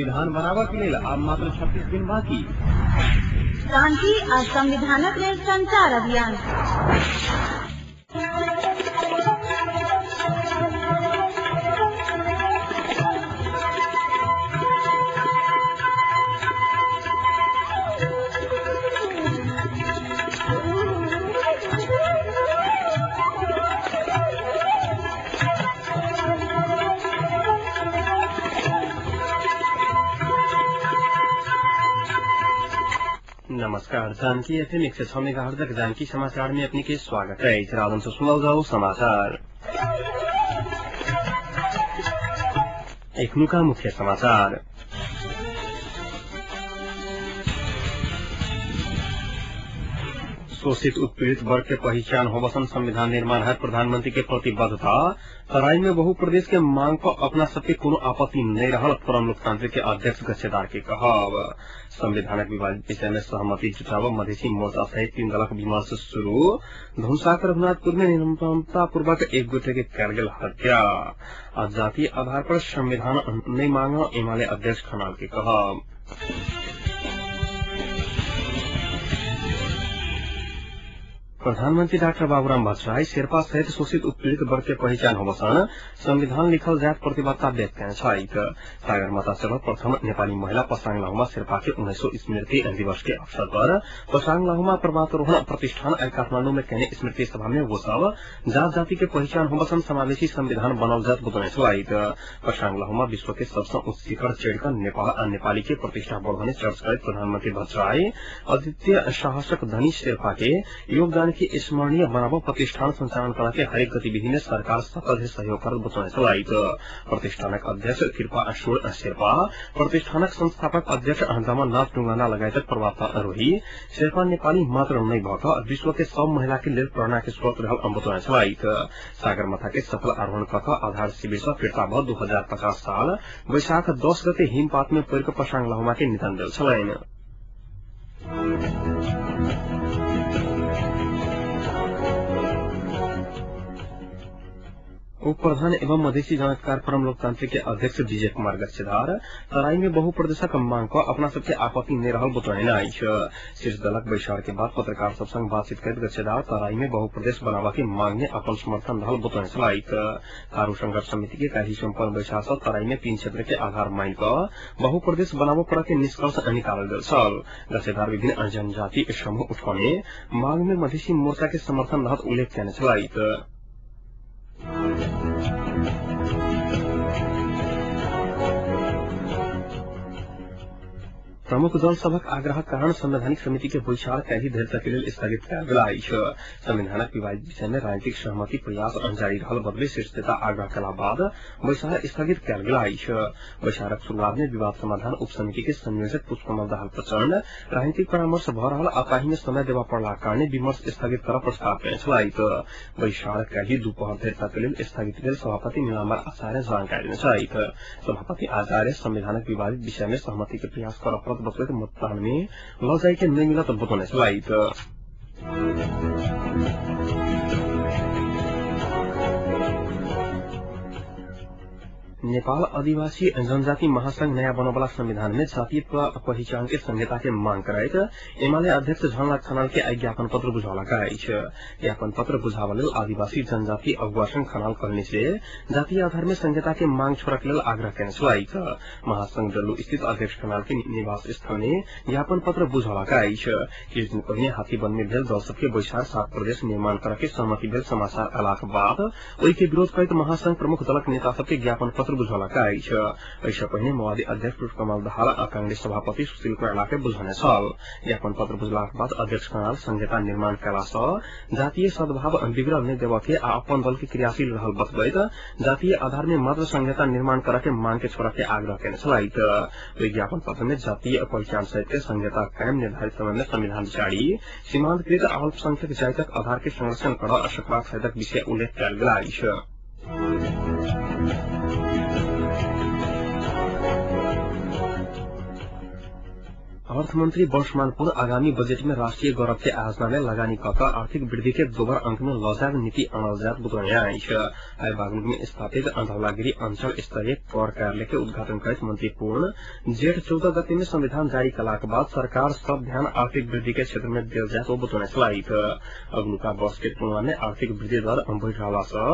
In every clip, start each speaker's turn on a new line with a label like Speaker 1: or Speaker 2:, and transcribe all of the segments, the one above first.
Speaker 1: संविधान बनाबऽ के लेल आब मात्र 36 दिन बाकी।
Speaker 2: शांति आ संविधानक लेल संचार अभियान।
Speaker 1: नमस्कार, जानकी एफएम 106 मेगाहर्ट्ज जानकी समाचार में अपने के स्वागत है। राजन से सुनल जाओ समाचार। एखनुका मुख्य समाचार। शोषित उत्पीड़ित वर्ग के पहिचान होबसन संविधान निर्माण है प्रधानमंत्री के प्रतिबद्धता। तराई में बहु प्रदेश के मांग पर अपना सबके कोनो आपत्ति नहीं रहल फोरम लोकतांत्रिक के अध्यक्ष गच्छेदार के कहब। संविधानक विवादित विषय में सहमति जुटाव मधेसी मोर्चा सहित तीन दलक विमर्श शुरू। धनुषाक रघुनाथपुर में निर्ममतापूर्वक एक गोटे के कयल गेल हत्या। आ जातीय आधार पर संविधान नहीं मांग एमाले अध्यक्ष खनाल के कहब। प्रधानमंत्री डाक्टर बाबूराम भट्टराई शेर्पा सहित शोषित उत्पीड़ित वर्ग के पहिचान होबसन संविधान लिखल जात प्रतिबद्धता व्यक्त कयने छथि। सागरमाथा चलल प्रथम नेपाली महिला पसाङ लाहुमा शेर्पा के 19 स्मृति दिवस के अवसर पर पसाङ लाहुमा पर्वतारोहण प्रतिष्ठान आइ काठमाडौँ में कयने स्मृति सभा में वो सब जात जाति के पहिचान होबसन समावेशी संविधान बनल जात बतौने छथि। पसाङ लाहुमा विश्व के सबसँ उच्च शिखर चढ़िकऽ नेपाल आ नेपाली के प्रतिष्ठा बढ़ौने चर्च करैत प्रधानमंत्री भट्टराई अद्वितीय साहसक धनी शेर्पा के योगदान के स्मरणीय बनाव प्रतिष्ठान संचालन करके हरेक गतिविधि में सरकार सतत सहयोग करत बतौने छलथि। प्रतिष्ठानक अध्यक्ष कृपा अशोर शेर्पा, प्रतिष्ठानक संस्थापक अध्यक्ष दमननाथ ढुंगाना लगायतक पर्वतारोही शेर्पा नेपाली मात्र नहि भऽ कऽ विश्व के सब महिला के लेल प्रेरणा के स्रोत रहल बतौने छलथि। सागरमाथा के सफल आरोहण कऽ कऽ आधार शिविर सँ फिर्ता भऽ 2050 साल वैशाख 10 गते हिमपात में पड़ि कऽ पसाङ लाहुमा के निधन भेल छलनि। उप प्रधान एवं मधेसी जनअधिकार फोरम लोकतांत्रिक के अध्यक्ष विजय कुमार गच्छेदार तराई में बहु प्रदेशक मांग पर अपना सबके आपत्ति नहीं रहल बतौने अछि। शीर्ष दलक बैसार के बाद पत्रकार सब संग बातचीत करैत गच्छेदार तराई में बहु प्रदेश बनावा के मांग में अपन समर्थन रहल बतौने छलथि। थारू संघर्ष समिति के काल्हि सम्पन्न बैसार सँ तराई में तीन क्षेत्र के आधार मानि कऽ बहु प्रदेश बनाबऽ पड़ऽ के निष्कर्ष निकालल गेल छल। गच्छेदार विभिन्न जनजाति समूह उठौने मांग में मधेसी मोर्चा के समर्थन रहत उल्लेख कयने छलथि। प्रमुख दल सभक आग्रहक कारण संवैधानिक समिति के बैसार काल्हि धरि तक के लेल स्थगित कयल गेल अछि। संविधानक विवादित विषय में राजनीतिक सहमति प्रयास जारी रहल बदले शीर्ष नेता आग्रह कयला बाद बैसार स्थगित कयल गेल अछि। बैसारक शुरूआत में विवाद समाधान उप समिति के संयोजक पुष्पकमल दाहाल प्रचण्ड राजनीतिक परामर्श भऽ रहल आ ताहि में समय देबऽ पड़लाक कारणे विमर्श स्थगित करऽ प्रस्ताव कयने छलथि। बैसार काल्हि दुपहर धरि तक के लेल स्थगित भेल सभापति नीलाम्बर आचार्य जानकारी देने छथि। सभापति आचार्य संविधानक विवादित विषय में सहमति के प्रयास करऽ पड़त बतबैत मतदान में लऽ जाय के नहि मिलत बतौने छलथि। नेपाल आदिवासी जनजाति महासंघ नयाँ बनवला संविधान में जातीय पहिचान के संहिता के मांग करैत एमाले अध्यक्ष झलनाथ खनाल के आइ ज्ञापन पत्र बुझौलक अछि। ज्ञापन पत्र बुझाबऽ लेल आदिवासी जनजाति अगुवा संघ खनाल कहने से जातीय आधार में संहिता के मांग छोड़क लेल आग्रह कयने छलथि। महासंघ डल्लू स्थित अध्यक्ष खनाल के निवास स्थल में ज्ञापन पत्र बुझौलक अछि। किछु दिन पहिने हाथीबन में भेल दल सबके बैसार 7 प्रदेश निर्माण करऽ के सहमति भेल समाचार अयलाक बाद ओहि के विरोध करैत महासंघ प्रमुख दलक नेता सबके ज्ञापन पत्र बुझौलक अछि। एहिसँ पहिने माओवादी अध्यक्ष पुष्पकमल दाहाल आ कांग्रेस सभापति सुशील कोइराला के बुझौने छल। ज्ञापन पत्र बुझलाक बाद अध्यक्ष खनाल संहिता निर्माण कयला सँ जातीय सद्भाव बिगड़ल नहि देबऽ के आ अपन दल के क्रियाशील रहल बतबैत जातीय आधार में मात्र संहिता निर्माण करऽ के मांग के छोड़ऽ के आग्रह कयने छलथि। ओहि ज्ञापन पत्र में जातीय पहिचान सहित के संहिता कायम निर्धारित समय में संविधान जारी सीमांतकृत अल्पसंख्यक जातिक आधार के संरक्षण करऽ सकबाक सहितक विषय उल्लेख कयल गेल अछि। अर्थमंत्री वर्षमानपुर आगामी बजेट में राष्ट्रीय गौरव के आयोजना में लगानी कऽ आर्थिक वृद्धि के दोबर अंक में लऽ जायब नीति आनल जायत बतौने अछि। आइ बागलुंग में स्थापित धौलागिरी अंचल स्तरीय कर कार्यालय के उद्घाटन करैत मंत्री पूर्ण जेठ 14 गते में संविधान जारी कलाक बाद सरकार सब ध्यान आर्थिक वृद्धि के क्षेत्र में देल जायत ओ बतौने छलथि। अगलुका वर्ष के तुलना में आर्थिक वृद्धि दर बढ़ि रहला सँ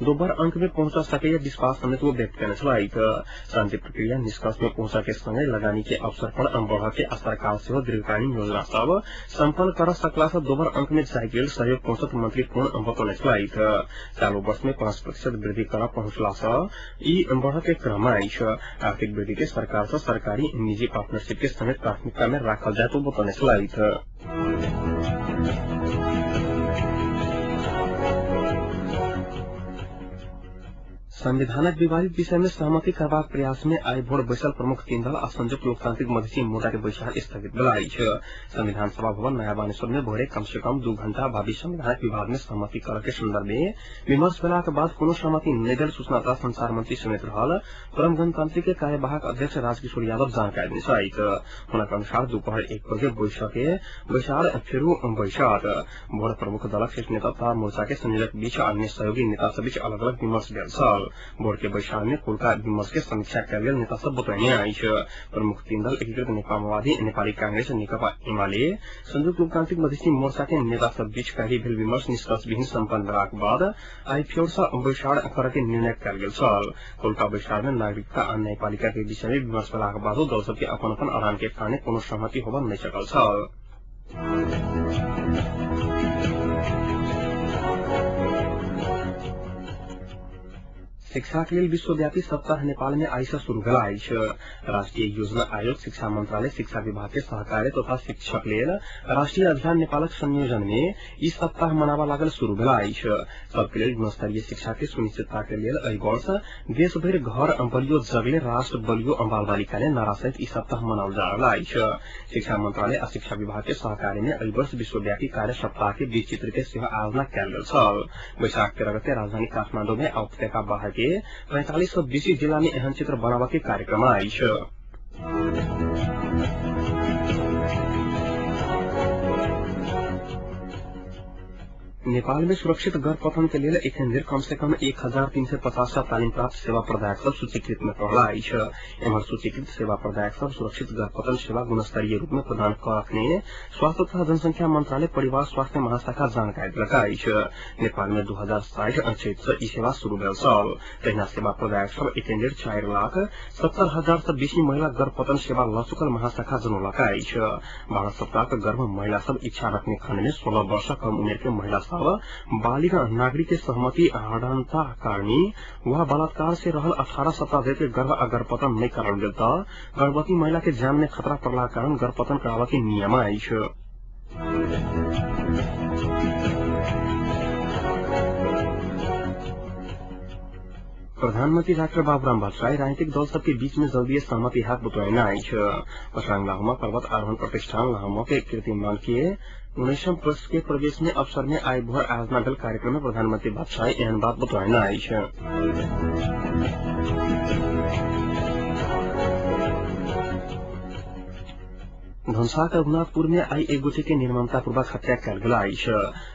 Speaker 1: दोबर अंक में पहुंच सकैया विश्वास समेत ओ व्यक्त केने छलथि। शांति प्रक्रिया निष्कर्ष में पहुंचऽ के संगे लगानी के अवसर पर बढ़ के सरकार सेहो दीर्घकालीन योजना सब सम्पन्न कर सकला सँ दोबर अंक में जाय के सहयोग पहुंचत मंत्री पूर्ण बतौने छलथि। चालू वर्ष में 5% वृद्धि कर पहुंचला सँ ई बढ़ के क्रम अछि। आर्थिक वृद्धि के सरकार सँ सरकारी निजी पार्टनरशिप के समेत प्राथमिकता में राखल जायत ओ बतौने छलथि। संविधानक विवादित विषय में सहमति करबाक प्रयास में आइ भोर बैसल प्रमुख तीन दल आ संयुक्त लोकतांत्रिक मधेसी मोर्चा के बैसार स्थगित भेल अछि। संविधान सभा भवन नया बानेश्वर में भोरे कम से कम 2 घंटा भावी संविधानक विवाद में सहमति करऽ के संदर्भ में विमर्श भेलाक बाद कोनो सहमति नहि भेल सूचना तथा संचार मंत्री समेत रहल परम गणतांत्रिक के कार्यवाहक अध्यक्ष राजकिशोर यादव जानकारी देने छथि। हुनक अनुसार दुपहर 1 बजे बैसार फेरू बैसत। भोर प्रमुख दलक शीर्ष नेता तथा मोर्चा के संयोजक बीच अन्य सहयोगी नेता सब बीच अलग अलग विमर्श भेल छल। भोर के बैसार में कुलका विमर्श के समीक्षा कयल गेल नेता सब बतौने अछि। प्रमुख तीन दल एकीकृत माओवादी, नेपाली कांग्रेस, नेकपा एमाले, संयुक्त लोकतांत्रिक मधेसी मोर्चा के नेता सब बीच काल्हि भेल विमर्श निष्कर्षविहीन सम्पन्न भेलाक बाद आइ फेर सँ बैसार करऽ के निर्णय कयल गेल छल। कुलका बैसार में नागरिकता आ न्यायपालिका के विषय में विमर्श भेलाक बादो दल सबके अपन अपन अड़ान के कारणे कोनो सहमति होबय नहि सकल छल। शिक्षा के लेल विश्वव्यापी सप्ताह नेपाल में आइ से शुरू भेल अछि। राष्ट्रीय योजना आयोग, शिक्षा मंत्रालय, शिक्षा विभाग के सहकार्य तथा शिक्षक लेल राष्ट्रीय अभियान नेपालक संयोजन में ई सप्ताह मनाबऽ लागल शुरू भेल अछि। सबके लेल गुणस्तरीय शिक्षा के सुनिश्चितता के लेल एहि वर्ष देशभरि घर बलियो जगले राष्ट्र बलियो बाल बालिका ने नारा सहित ई सप्ताह मनाओल जा रहल अछि। शिक्षा मंत्रालय आ शिक्षा विभाग के सहकार्य में एहि वर्ष विश्वव्यापी कार्य सप्ताह के बीच चित्र के सेहो आयोजना कयल गेल छल। वैशाख 13 गते राजधानी काठमाडौँ में आ उपत्यका बाहर के 45 सौ बेसी जिला में एहन चित्र बनाबऽ के कार्यक्रम अछि। नेपाल में सुरक्षित गर्भपतन के लेल एखन धरि कम से कम 1350 टा तालिम प्राप्त सेवा प्रदायक सब सूचीकृत में पड़ल अछि। एम्हर सूचीकृत सेवा प्रदायक सब सुरक्षित गर्भपतन सेवा गुणस्तरीय रूप में प्रदान कऽ रखने स्वास्थ्य तथा जनसंख्या मंत्रालय परिवार स्वास्थ्य महाशाखा जानकारी देलक अछि। नेपाल में 2060 चैत सँ ई सेवा शुरू भेल छल। तहिना सेवा प्रदायक सब एखन धरि 4,70,000 सँ बेसी महिला गर्भपतन सेवा लऽ चुकल महाशाखा जनौलक अछि। 12 सप्ताहक गर्भ महिला सब इच्छा रखने खण्ड में 16 वर्ष कम उमेर के महिला सब बालिका नागरिक के सहमति हड़नता कारणी वा बलात्कार से रहल 18 सप्ताह धरि के गर्भ आ गर्भपतन नहि कराओल गेल तऽ गर्भवती महिला के जान में खतरा पड़ला कारण गर्भपतन कराबऽ के नियम अछि। प्रधानमन्त्री डाक्टर बाबुराम भट्टराई राजनीतिक दल सबके बीच में जल्दीए सहमति हात बतौने अछि। पसराङ लाहुमा पर्वत आरोहण प्रतिष्ठान लाहुमा के कीर्तिमान के 19 वर्ष के प्रवेश में अवसर में आइ भोर आयोजना भेल कार्यक्रम में प्रधानमंत्री भट्टराई एहन बात बतौने अछि। धनुषाक रघुनाथपुर में आई एक गोटे के निर्ममतापूर्वक हत्या कयल गेल अछि।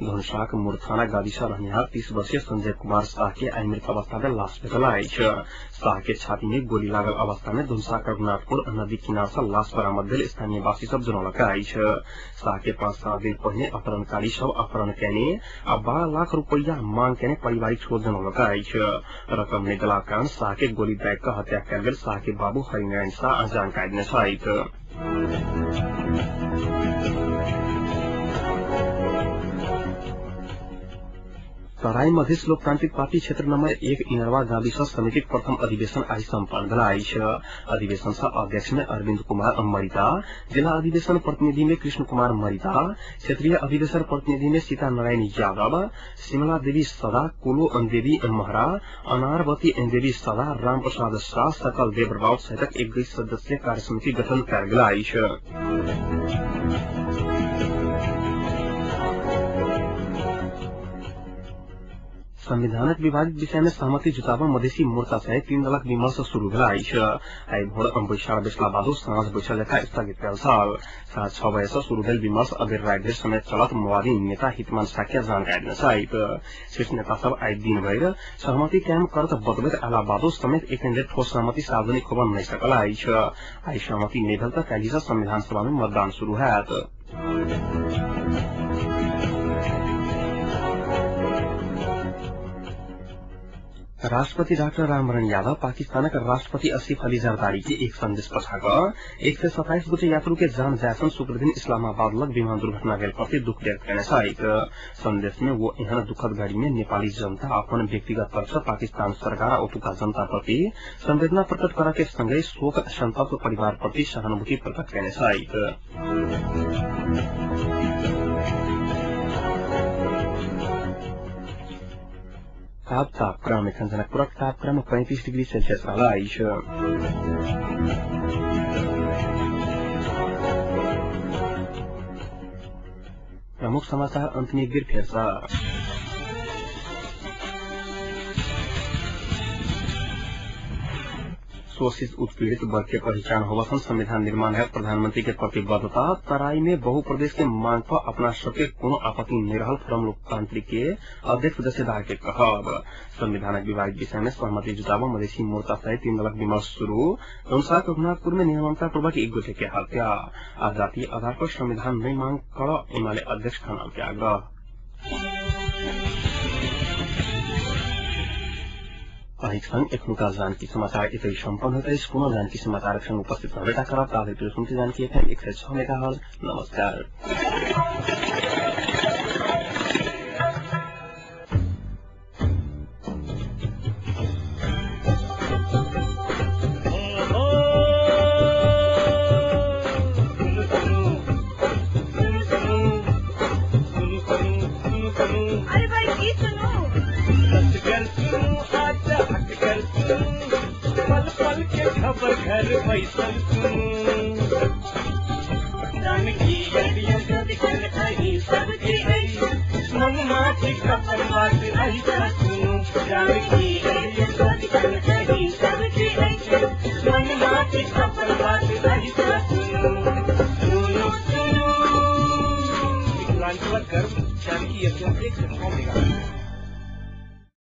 Speaker 1: धनुषाक मूर्थाना गाविस रहनिहार 30 वर्षीय संजय कुमार शाह के आई मृत अवस्था में लाश भेटल अछि। शाह के छाती में गोली लागल अवस्था में धनुषाक रघुनाथपुर नदी किनार से लाश बरामद भेल स्थानीयवासी सब जनौलक अछि। शाह के 5-7 दिन पहिने अपहरणकारी सब अपहरण केने आ 12 लाख रुपैया मांग केने पारिवारिक स्रोत जनौलक अछि। रकम नहि देलाक कारण शाह के गोली दागि कऽ हत्या कयल गेल शाह के बाबू हरिनारायण शाह जानकारी देने छथि। तराई मधेस लोकतांत्रिक पार्टी क्षेत्र नम्बर 1 इनरवा गाविस समितिक प्रथम अधिवेशन आइ सम्पन्न भेल अछि। अधिवेशन सँ अध्यक्ष में अरविन्द कुमार मरिता, जिला अधिवेशन प्रतिनिधि में कृष्ण कुमार मरिता, क्षेत्रीय अधिवेशन प्रतिनिधि में सीता नारायण यादव, सिमला देवी सदा, कुलो देवी महरा, अनारवती देवी सदा, राम प्रसाद शाह, सकल देव राउत सहितक 21 सदस्यीय कार्यसमिति गठन कयल गेल अछि। संविधानक विवादित विषय में सहमति जुटाब मधेसी मोर्चा सहित तीन दलक विमर्श शुरू भेल अछि। आइ भोर बैसार बैसला बादो साँझ बैसल लेखा स्थगित भेल छल। 6:30 बजे से शुरू भेल विमर्श अबेर राति धरि समेत चलत माओवादी नेता हितमान साक्य जानकारी देने छथि। शीर्ष नेता सब आइ दिन भरि सहमति कायम करत बतबैत आला बादो समेत एखन धरि ठोस सहमति सार्वजनिक होब नहि सकल अछि। आइ सहमति नहि भेल त काल्हि सँ संविधान सभा में मतदान शुरू होयत। राष्ट्रपति डाक्टर रामवरण यादव पाकिस्तानक राष्ट्रपति आसिफ अली जरदारी के एक संदेश पठा कऽ 127 गोटे यात्रु के जान जायसन शुक्र दिन इस्लामाबाद लग विमान दुर्घटना भेल प्रति दुख व्यक्त कयने छथि। संदेश में वो एहन दुखद घड़ी में नेपाली जनता अपन व्यक्तिगत तरफ से पाकिस्तान सरकार आ ओतुका जनता प्रति संवेदना प्रकट करऽ के संगहि शोक संतप्त परिवार प्रति सहानुभूति प्रकट कयने छथि। तापक्रम एखन जनकपुरक तापक्रम 35 डिग्री सेल्सियस रहल अछि। प्रमुख समाचार अंत में एक बेर फेर सँ। शोषित उत्पीड़ित वर्ग के पहिचान होवसन संविधान निर्माण है प्रधानमंत्री के प्रतिबद्धता। तराई में बहु प्रदेश के मांग पर अपना सबके कोनो आपत्ति नहीं रहल फोरम लोकतांत्रिक के अध्यक्ष दशेदार के कहब। संविधानक विवादित विषय में सहमति जुटाब मधेसी मोर्चा सहित तीन दलक विमर्श शुरू। अनुसार रघुनाथपुर में निर्ममता पूर्वक एक गोटे के हत्या। आ जातीय आधार पर संविधान नहीं मांग कर एमाले अध्यक्ष खनाल के आग्रह। अहिक संग एखनुका जानकी समाचार एतै सम्पन्न होइत अछि। पुनः जानकी समाचारक संग उपस्थित रहबे करब। ताधरि सुनते जानकी एफएम 106 मेगाहर्ज। नमस्कार।
Speaker 2: अरे भाई की सुनू,
Speaker 3: पल पल के खबर घर बैसल सुनू, जानकी रेडियो सबकी मनमा की खबर बात ऐसा सुनू, जानकी रेडियो सबकी मनमा की खबर बात ऐसा सुनू, सुनू सुनू मिथिलांचलक गर्व जानकी एफएम 106 मेगाहर्ज।